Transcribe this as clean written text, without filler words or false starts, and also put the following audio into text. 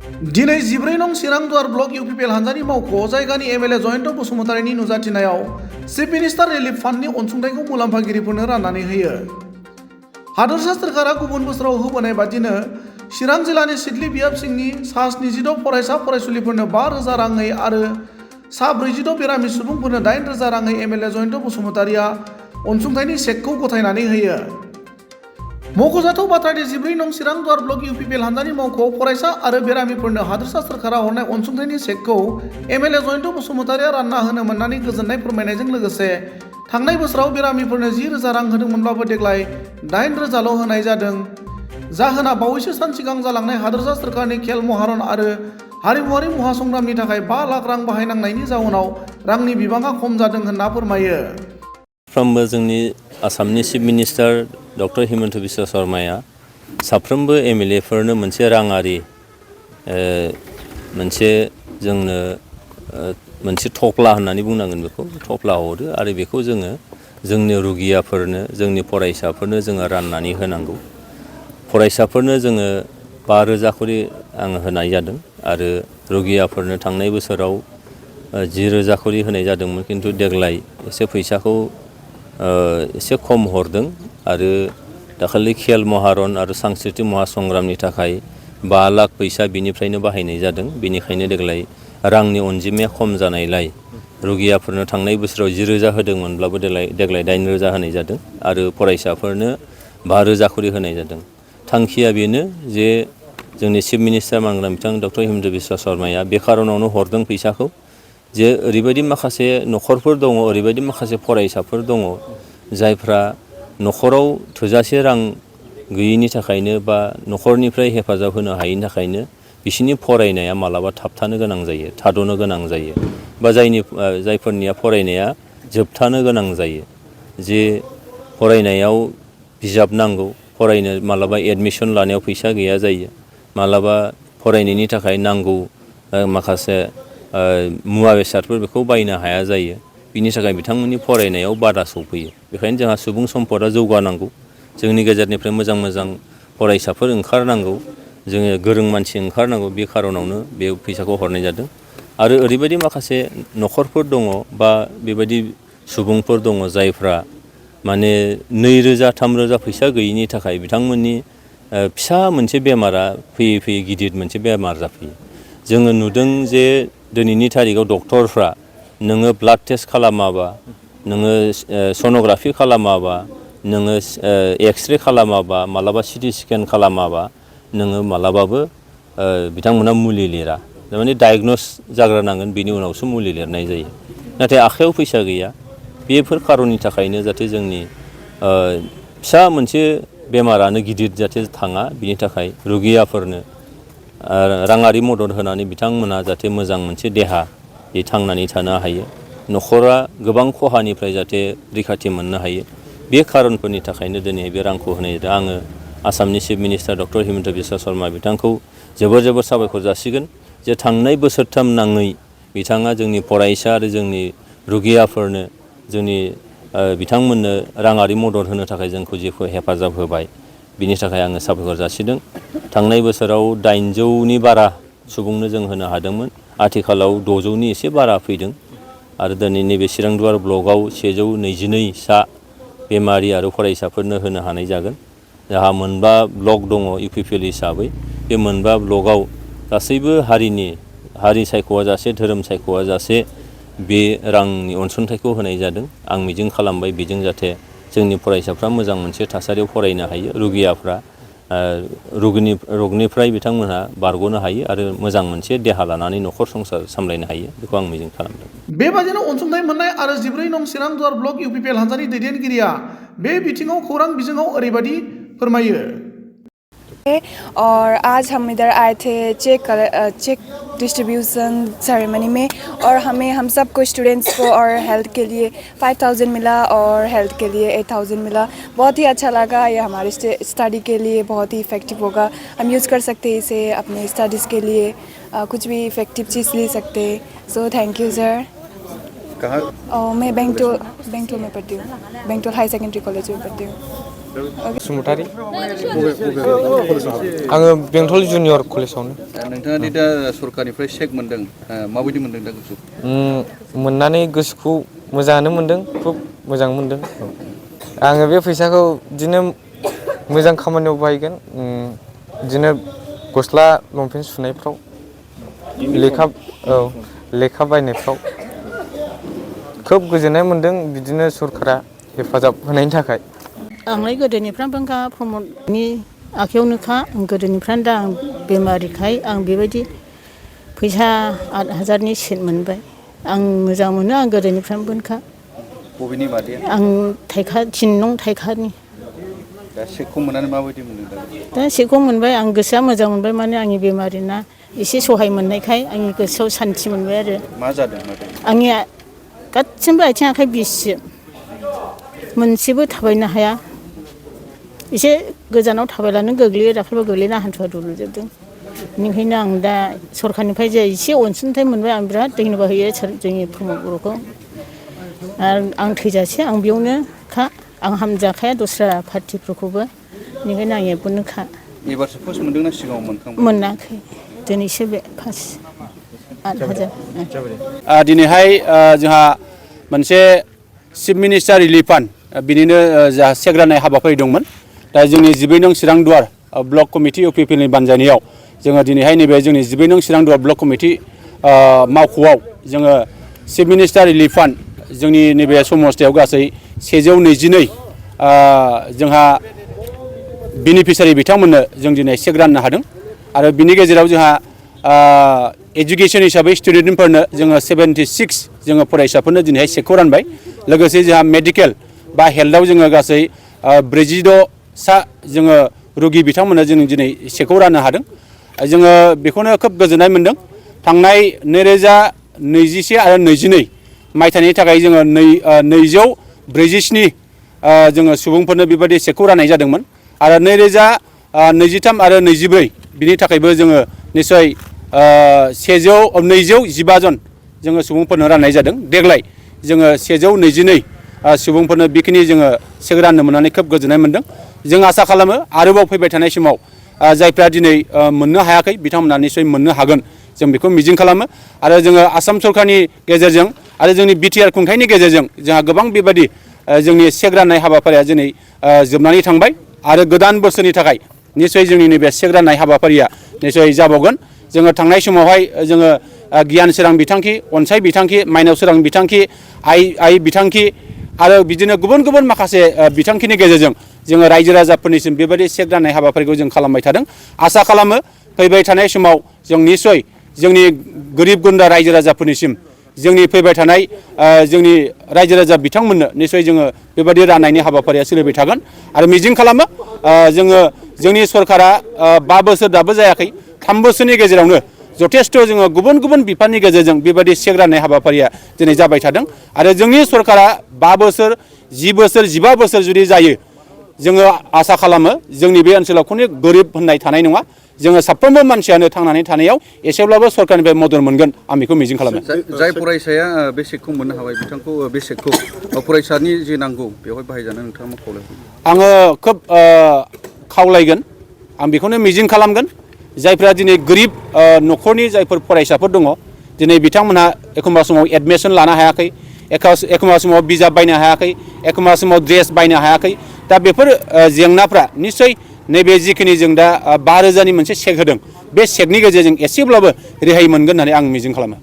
दिनै 14 नं चिरांदुवार block UPPL हानजानि मावख'आव जायगानि MLA जयन बसुमतारीनि नुजाथिनायाव चिफ मिनिस्टार रिलिफ फान्डनि अनसुंथाइखौ मुलाम्फागिरिफोरनो राननानै होयो। हादोरसा सोरखारा गुबुन बोसोराव होबोनाय बादिनो चिरां जिल्लानि सिडली बियाब सिंनि सा 76 फरायसा फरायसुलिफोरनो 5,000 राङै आरो सा 46 बेरामि सुबुंफोरनो 8,000 राङै MLA जयन बसुमतारीया अनसुंथाइनि चेकखौ गथायनानै होयो। मख'जाथाव बाथ्रादि 14 नं चिरांदुवार ब्लक इउपिपिएल हानजानि मावख'आव फरायसा आरो बेरामिफोरनो हादोरसा सोरखारा हरनाय अनसुंथाइनि चेकखौ MLA जयन बसुमतारीया रानना होनो मोननानै गोजोननाय फोरमायनायजों लोगोसे थांनाय बोसोराव बेरामिफोरनो 10,000 रां होदोंमोनब्लाबो देग्लाय 8,000ल' होनाय जादों। जाहोना बावैसो सान सिगां जालांनाय हादोरसा सोरखारनि खेल महारन आरो हारिमुआरि महासंग्रामनि थाखाय 5 लाख रां बाहायनांनायनि जाउनाव रांनि बिबाङा खम जादों होनना फोरमायो। साफ्रोमबो जोंनि आसामनि chief minister doctor Himanta Biswa शर्माया साफ्रोमबो MLAफोरनो मोनसे राङारि मोनसे जोंनो मोनसे थफ्ला होननानै बुंनांगोन, बेखौ थफ्ला हरो आरो बेखौ जोङो जोंनि रुगियाफोरनो जोंनि फरायसाफोरनो जोङो राननानै होनांगौ। फरायसाफोरनो जोङो 5,000 खरि आं होनाय जादों आरो रुगियाफोरनो थांनाय बोसोराव 10,000 खरि होनाय जादोंमोन, खिन्थु देग्लाय एसे फैसाखौ एसे खम हरदों आरो दाखालि खेल महारन आरो सांस्कृतिक महासंग्रामनि थाखाय 5 लाख फैसा बिनिफ्रायनो बाहायनाय जादों। बेनिखायनो देग्लाय रांनि अनजिमाया खम जानायलाय रुगियाफोरनो थांनाय बोसोराव 10,000 होदोंमोनब्लाबो देग्लाय 8,000 होनाय जादों आरो फरायसाफोरनो 5,000 खरि होनाय जादों। थांखिया बेनो जे जोंनि चिफ मिनिस्टार मानगोनां बिथां डक्टर हिमन्त बिश्व शर्माया बे खार'नावनो हरदों फैसाखौ जे ओरैबायदि माखासे न'खरफोर दङ, ओरैबायदि माखासे फरायसाफोर दङ जायफ्रा न'खराव थोजासे रां गैयिनि थाखायनो बा न'खरनिफ्राय हेफाजाब होनो हायैनि थाखायनो बिसोरनि फरायनाया मालाबा थाबथानो गोनां जायो, थाद'नो गोनां जायो, बा जायफोरनिया फरायनाया जोबथानो गोनां जायो। जे फरायनायाव बिजाब नांगौ, फरायनो मालाबा एडमिसन लानायाव फैसा गैया जायो, मालाबा फरायनायनि थाखाय नांगौ माखासे मुवा बेसादफोर बेखौ बायनो हाया जायो। बिनि थाखाय बिथांमोननि फरायनायाव बादा सौफैयो। बेखायनो जोंहा सुबुं सम्पदा जौगानांगौ, जोंनि गेजेरनिफ्राय मोजां मोजां फरायसाफोर ओंखारनांगौ, जोङो गोरों मानसि ओंखारनांगौ, बे खार'नावनो बे फैसाखौ हरनाय जादों। आरो ओरैबायदि माखासे न'खरफोर दङ बा बेबायदि सुबुंफोर दङ जायफ्रा माने 2,000-3,000 फैसा गैयिनि थाखाय बिथांमोननि फिसा मोनसे बेमारा फैयै फैयै गिदिर मोनसे बेमार जाफैयो। जोङो नुदों जे दिनैनि थारिखआव डक्टरफ्रा नोङो ब्लाड टेस्ट खालामाबा, नोङो सन'ग्राफि खालामाबा, नोङो एक्सरे खालामाबा, मालाबा CT स्केन खालामाबा नोङो मालाबाबो बिथांमोना मुलि लिरा। थारमाने डायग्नोस जाग्रोनांगोन, बिनि उनावसो मुलि लिरनाय जायो। नाथाय आखाइयाव फैसा गैया। बेफोर खारननि थाखायनो जाहाथे जोंनि फिसा मोनसे बेमारानो गिदिर जाहाथे थाङा, बिनि थाखाय रुगियाफोरनो राङारि मदद होनानै बिथांमोना जाहाथे मोजां मोनसे देहा थांनानै थानो हायो, न'खरा गोबां खहानिफ्राय जाहाथे रैखाथि मोननो हायो, बे खारनफोरनि थाखायनो दिनै बे रांखौ होनाय जादों। आङो आसामनि chief minister doctor Himanta Biswa Sharma बिथांखौ जोबोर साबायखर जासिगोन जे थांनाय बोसोरथाम नाङै बिथाङा जोंनि फरायसा आरो जोंनि रुगियाफोरनो जोंनि बिथांमोननो राङारि मदद होनो थाखाय जोंखौ जेखौ हेफाजाब होबाय, बिनि थाखाय आङो साबायखर जासिदों। थांनाय बोसोराव 800नि बारा सुबुंनो जों होनो हादोंमोन, आथिखालाव 600नि एसे बारा फैदों आरो दिनै नैबे चिरांदुवार ब्लकआव 122 सा बेमारि आरो फरायसाफोरनो होनो हानाय जागोन। जोंहा 9 ब्लक दङ इउपिपिएल हिसाबै, बे 9 ब्लकआव गासैबो हारि सायख'आ जासे, धोरोम सायख'आ जासे बे रांनि अनसुंथाइखौ होनाय जादों। आं मिजिं खालामबाय बेजों जाहाथे जोंनि फरायसाफ्रा मोजां मोनसे थासारियाव फरायनो हायो, रुगियाफ्रा रगनिफ्राय बिथांमोनहा बारग'नो हायो आरो मोजां मोनसे देहा लानानै न'खर संसार सामलायनो हायो, बेखौ आं मिजिं खालामदों। बेबादिनो अनसुंथाइ मोननाय आरो 14 नं चिरांदुवार ब्लक इउपिपिएल हानजानि दैदेनगिरिया बे बिथिङाव खौरां बिजोङाव ओरैबायदि फोरमायो। और आज हम इधर आए थे चेक डिस्ट्रीब्यूशन सेरेमनी में, और हम सबको स्टूडेंट्स को और हेल्थ के लिए 5,000 मिला और हेल्थ के लिए 8,000 मिला। बहुत ही अच्छा लगा, ये हमारे स्टडी के लिए बहुत ही इफ़ेक्टिव होगा। हम यूज़ कर सकते हैं इसे अपने स्टडीज़ के लिए, कुछ भी इफ़ेक्टिव चीज़ ले सकते हैं। सो थैंक यू सर। कहाँ? मैं बेंगटोल में पढ़ती हूँ, बेंगटोल हाई सेकेंडरी कॉलेज में पढ़ती हूँ। बसुमतारी आङो बेंटल जुनियर कलेजावनो। नोंथाङा दि दा सरकारनिफ्राय चेक मोनदों माबायदि मोनदों दा गोसो? मोननानै गोसोखौ मोजाङानो मोनदों, खुब मोजां मोनदों। आङो बे फैसाखौ बिदिनो मोजां खामानियाव बाहायगोन, बिदिनो गस्ला लंपेन्ट सुनायफ्राव, लेखा बायनायफ्राव खोब गोजोननाय मोनदों बिदिनो सरकारा हेफाजाब होनायनि थाखाय। आंलाय गोदोनिफ्रायनो प्रमदनि आखायावनोखा, गोदोनिफ्रायनो दा आं बेमारिखाय आं बेबायदि फैसा 8,000नि सिट मोनबाय। आं मोजां मोनो, आं गोदोनिफ्रायनो बोनखा। बबेनि बादिया? आं 3 नं थाइखानि। दा चेकखौ मोननानै माबायदि मोनदों? दा चेकखौ मोनबाय, आं गोसोआ मोजां मोनबाय, माने आंनि बेमारिना एसे सहाय मोननायखाय आंनि गोसोआव सान्थि मोनबाय आरो। मा जादों? आंनिया गासिबो आथिं आखाइ बिसजोब, मोनसेबो थाबायनो हाया। एसे गोजानाव थाबायलानो गोग्लैयो, दाखालिबो गोग्लैना हान्थुआ दुलुजोबदों। बेनिखायनो आं दा सरकारनिफ्राय जे एसे अनसुंथाइ मोनबाय, आं बिराद धन्यबाद होयो जोंनि प्रमद बर'खौ। आरो आं थैजासे आं बेयावनोखा, आं हामजाखाया दस्रा पार्टिफोरखौबो, बेनिखायनो आं बेयावनोखा। एबारसो फार्स्ट मोनदोंना सिगाङाव मोनखांबाय? मोनाखै, दिनैसो बे फार्स्ट 8,000। दिनैहाय जोंहा मोनसे चिफ मिनिस्टार रिलिफ फान्ड बिनिनो जोंहा चेक राननाय हाबाफारि दंमोन। दा जोंनि 12 नं चिरां दुवार ब्लक कमिटि इउपिपिएलनि बानजायनायाव जोङो दिनैहाय नैबे जोंनि 12 नं चिरां दुवार ब्लक कमिटि मावख'आव जोङो चिफ मिनिस्टार रिलिफ फान्ड जोंनि नैबे समस्थियाव गासै 122 जोंहा बेनिफिसारि बिथांमोननो जों दिनै चेक राननो हादों। आरो बिनि गेजेराव जोंहा एजुकेशन हिसाबै स्टुडेन्टफोरनो जोङो 76 जोङो फरायसाफोरनो दिनैहाय चेकखौ रानबाय। लोगोसे जोंहा मेडिकेल बा हेल्थआव जोङो गासै 46 सा जोङो रुगि बिथांमोननो जों दिनै चेकखौ राननो हादों। जोङो बेखौनो खोब गोजोननाय मोनदों। थांनाय 2021 आरो 22 मायथाइनि थाखाय जोङो 247 जोङो सुबुंफोरनो बेबायदि चेकखौ राननाय जादोंमोन। आरो 2023 आरो 24 बिनि थाखायबो जोङो निस्सय 215 जन जोङो सुबुंफोरनो राननाय जादों। देग्लाय जोङो 122 सुबुंफोरनो बेखिनि जोङो चेक राननो मोननानै खोब गोजोननाय मोनदों। जों आसा खालामो आरोबाव फैबाय थानाय समाव जायफ्रा दिनै मोननो हायाखै बिथांमोना निस्सय मोननो हागोन, जों बेखौ मिजिं खालामो। आरो जोङो आसाम सरकारनि गेजेरजों आरो जोंनि बिटिआर खुंथायनि गेजेरजों जोंहा गोबां बेबायदि जोंनि चेक राननाय हाबाफारिया दिनै जोबनानै थांबाय। आरो गोदान बोसोरनि थाखाय निस्सय जोंनि नैबे चेक राननाय हाबाफारिया निस्सय जाबावगोन। जोङो थांनाय समावहाय जोङो गियान सोरां बिथांखि, अनसाय बिथांखि, माइनाव सोरां बिथांखि, आइ बिथांखि आरो बिदिनो गुबुन गुबुन माखासे बिथांखिनि गेजेरजों जोङो रायजो राजाफोरनिसिम बेबायदि चेक राननाय हाबाफारिखौ जों खालामबाय थादों। आसा खालामो फैबाय थानाय समाव जों निस्सय जोंनि गोरिब गुन्द्रा रायजो राजाफोरनिसिम जोंनि फैबाय थानाय जोंनि रायजो राजा बिथांमोननो निस्सय जोङो बेबायदि राननायनि हाबाफारिया सोलिबाय थागोन। आरो मिजिं खालामो जोङो जोंनि सरकारा 5 बोसोर दाबो जायाखै, 3 बोसोरनि गेजेरावनो जथेस्थ' जोङो गुबुन गुबुन बिफाननि गेजेरजों बेबायदि चेक राननाय हाबाफारिया दिनै जाबाय थादों। आरो जोंनि सरकारा 5 बोसोर, 10 बोसोर, 15 बोसोर जुदि जायो, जोङो आसा खालामो जोंनि बे ओनसोलाव खुनु गोरिब होननाय थानाय नङा। जोङो साफ्रोमबो मानसियानो थांनानै थानायाव एसेब्लाबो सरकारनिफ्राय मदद मोनगोन, आं बेखौ मिजिं खालामो। जाय फरायसाया बे चेकखौ मोननो हाबाय बिथांखौ बे चेकखौ फरायसानि जे नांगौ बेवहाय बाहायजानो नोंथाङा मा खावलायगोन? आङो खोब खावलायगोन, आं बेखौनो मिजिं खालामगोन। जायफ्रा दिनै गोरिब न'खरनि जायफोर फरायसाफोर दङ, दिनै बिथांमोनहा एखमबा समाव एडमिसन लानो हायाखै, एखमबा समाव बिजाब बायनो हायाखै, एखमबा समाव ड्रेस बायनो हायाखै। दा बेफोर जेंनाफ्रा निस्सय नैबे जिखिनि जों दा 5,000नि मोनसे चेक होदों, बे चेकनि गेजेरजों एसेब्लाबो रेहाय मोनगोन होननानै आं मिजिं खालामो।